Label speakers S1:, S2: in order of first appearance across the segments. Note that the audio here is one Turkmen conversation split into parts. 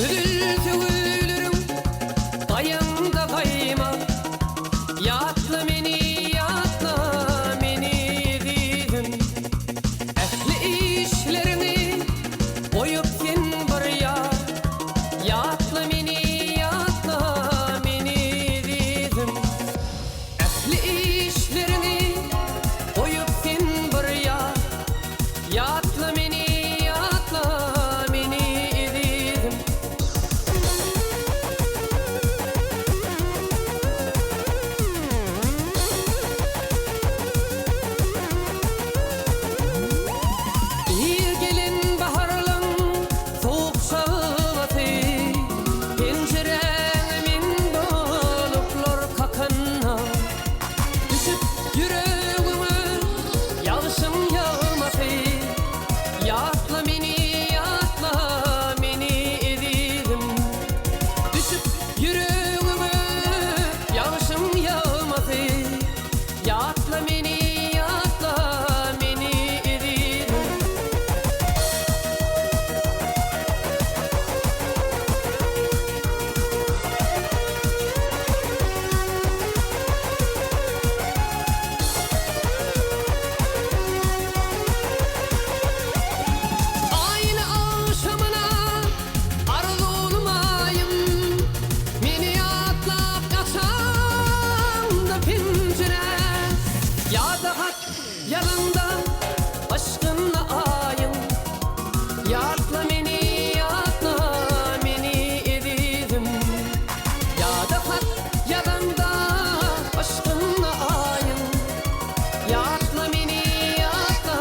S1: Üzülse gülleriň gaýaňda gaýma. Ýatla meni, ýatla meni ezizim. Ähli işleriňi goýup sen bir ýa. Ýatla meni, ýatla meni ezizim. Ähli işleriňi goýup sen bir ýa. Ýatla meni, ýatla meni ezizim. Ir gelen baharlaň sowuk şagasy, Penjiräňe men boluplar kakanda. Düşüp ýüregiňe ýagşyň ýagmasy, Ýatla meni, ýatla meni ezizim. Düşüp ýüregiňe ýagşyň ýagmasy, Ýatla meni, ýatla meni ezizim. Aýly agşamyna arzuwlym aýym, Meni ýatlap gaçaňda penjirä. Ýa-da hat ýazaňda yşgynly aýyň, Ýatla meni, ýatla meni ezizim. Ýa-da hat ýazaňda yşgynly aýyň, Ýatla meni, ýatla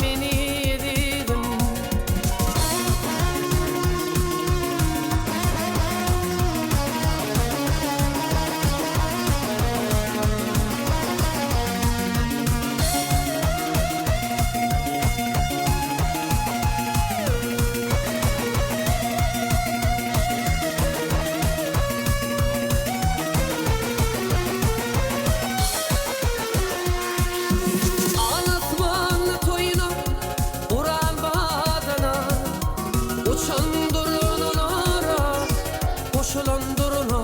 S1: meni ezizim. Al-asmanda toýuna guran badana, Uçan durnalara goşulan durna.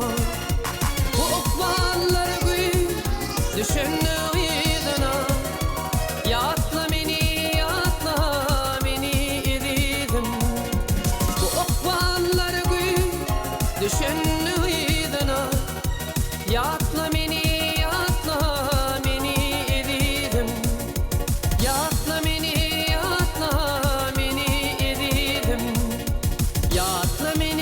S1: Bu ykballar güý düşende yzyna, Ýatla meni, ýatla meni ezizim. Bu ykballar güý düşende yzyna, Ýatla meni, ýatla meni ezizim. Ýatla meni, ýatla meni ezizim. Ýatla meni.